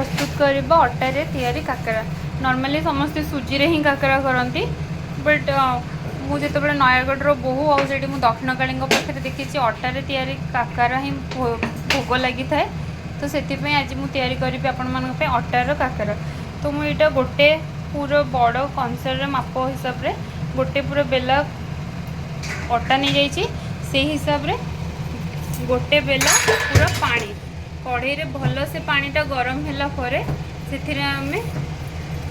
ପ୍ରସ୍ତୁତ କରିବା ଅଟାରେ ତିଆରି କାକରା। ନର୍ମାଲି ସମସ୍ତେ ସୁଜିରେ ହିଁ କାକରା କରନ୍ତି, ବଟ୍ ମୁଁ ଯେତେବେଳେ ନୟାଗଡ଼ର ବୋହୂ ଆଉ ସେଠି ମୁଁ ଦକ୍ଷିଣକାଳୀଙ୍କ ପାଖରେ ଦେଖିଛି, ଅଟାରେ ତିଆରି କାକରା ହିଁ ଭୋଗ ଲାଗିଥାଏ। ତ ସେଥିପାଇଁ ଆଜି ମୁଁ ତିଆରି କରିବି ଆପଣମାନଙ୍କ ପାଇଁ ଅଟାର କାକରା। ତ ମୁଁ ଏଇଟା ଗୋଟେ ପୁରା ବଡ଼ କଂସାର ମାପ ହିସାବରେ ଗୋଟେ ପୁରା ବେଲା ଅଟା ନେଇଯାଇଛି। ସେଇ ହିସାବରେ ଗୋଟେ ବେଲା ପୁରା ପାଣି। କଢ଼େଇରେ ଭଲସେ ପାଣିଟା ଗରମ ହେଲା ପରେ ସେଥିରେ ଆମେ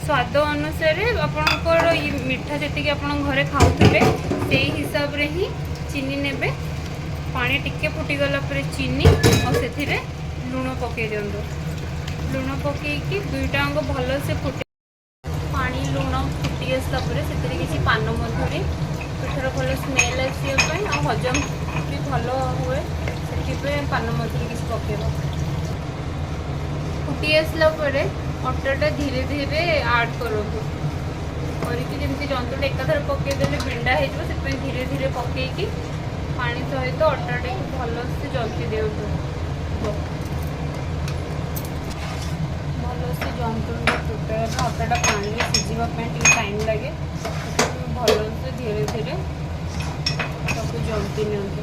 ସ୍ୱାଦ ଅନୁସାରେ, ଆପଣଙ୍କର ମିଠା ଯେତିକି ଆପଣ ଘରେ ଖାଉଥିବେ, ସେଇ ହିସାବରେ ହିଁ ଚିନି ନେବେ। ପାଣି ଟିକେ ଫୁଟିଗଲା ପରେ ଚିନି ଆଉ ସେଥିରେ ଲୁଣ ପକାଇ ଦିଅନ୍ତୁ। ଲୁଣ ପକାଇକି ଦୁଇଟାଯାକ ଭଲସେ ଫୁଟି, ପାଣି ଲୁଣ ଫୁଟି ଆସିଲା ପରେ ସେଥିରେ କିଛି ପାନ ମଧୁରୀ, ପିଠାର ଭଲ ସ୍ମେଲ୍ ଆସିବା ପାଇଁ ଆଉ ହଜମ ବି ଭଲ ହୁଏ, ସେଥିପାଇଁ ପାନ ମଧୁରୀ କିଛି ପକାଇବା। ଫୁଟି ଆସିଲା ପରେ ଅଟାଟା ଧୀରେ ଧୀରେ ଆଡ଼୍ କରନ୍ତୁ କରିକି। ଯେମିତି ଜନ୍ତୁଣି ଏକାଥରେ ପକାଇଦେଲେ ବିଣ୍ଡା ହେଇଯିବ, ସେଥିପାଇଁ ଧୀରେ ଧୀରେ ପକାଇକି ପାଣି ସହିତ ଅଟାଟାକୁ ଭଲସେ ଜନ୍ତି ଦିଅନ୍ତୁ। ଭଲସେ ଜନ୍ତୁଣିଟା ପ୍ରିପେୟାର। ଅଟାଟା ପାଣିରେ ସିଝିବା ପାଇଁ ଟିକେ ଟାଇମ୍ ଲାଗେ, ସେଥିପାଇଁ ଭଲସେ ଧୀରେ ଧୀରେ ତାକୁ ଜନ୍ତି ନିଅନ୍ତୁ।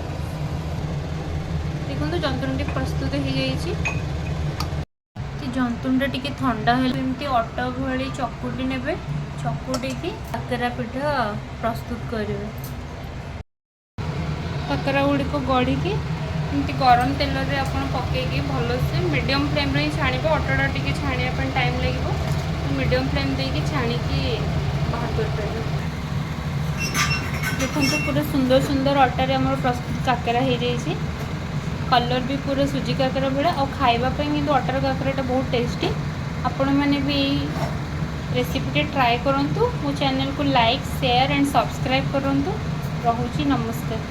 ଦେଖନ୍ତୁ, ଜନ୍ତୁଣିଟି ପ୍ରସ୍ତୁତ ହେଇଯାଇଛି। ଜନ୍ତୁଣିଟା ଟିକେ ଥଣ୍ଡା ହେଲେ ଏମିତି ଅଟା ଭଳି ଚକୁଟି ନେବେ। ଚକୁଟିକି କାକରା ପିଠା ପ୍ରସ୍ତୁତ କରିବେ। କାକରା ଗୁଡ଼ିକ ଗଢ଼ିକି ଏମିତି ଗରମ ତେଲରେ ଆପଣ ପକାଇକି ଭଲସେ ମିଡ଼ିୟମ୍ ଫ୍ଲେମ୍ରେ ହିଁ ଛାଣିବେ। ଅଟାଟା ଟିକେ ଛାଣିବା ପାଇଁ ଟାଇମ୍ ଲାଗିବ, ମିଡ଼ିୟମ୍ ଫ୍ଲେମ୍ ଦେଇକି ଛାଣିକି ବାହାର କରିପାରିବେ। ଦେଖନ୍ତୁ, ପୁରା ସୁନ୍ଦର ସୁନ୍ଦର ଅଟାରେ ଆମର ପ୍ରସ୍ତୁତ କାକରା ହେଇଯାଇଛି। କଲର୍ ବି ପୁରା ସୁଜି କାକରା ଭଳିଆ ଆଉ ଖାଇବା ପାଇଁ କିନ୍ତୁ ଅଟାର କାକରାଟା ବହୁତ ଟେଷ୍ଟି। ଆପଣମାନେ ବି ଏଇ ରେସିପିଟି ଟ୍ରାଏ କରନ୍ତୁ। ମୋ ଚ୍ୟାନେଲକୁ ଲାଇକ୍, ସେୟାର ଆଣ୍ଡ ସବସ୍କ୍ରାଇବ୍ କରନ୍ତୁ। ରହୁଛି, ନମସ୍କାର।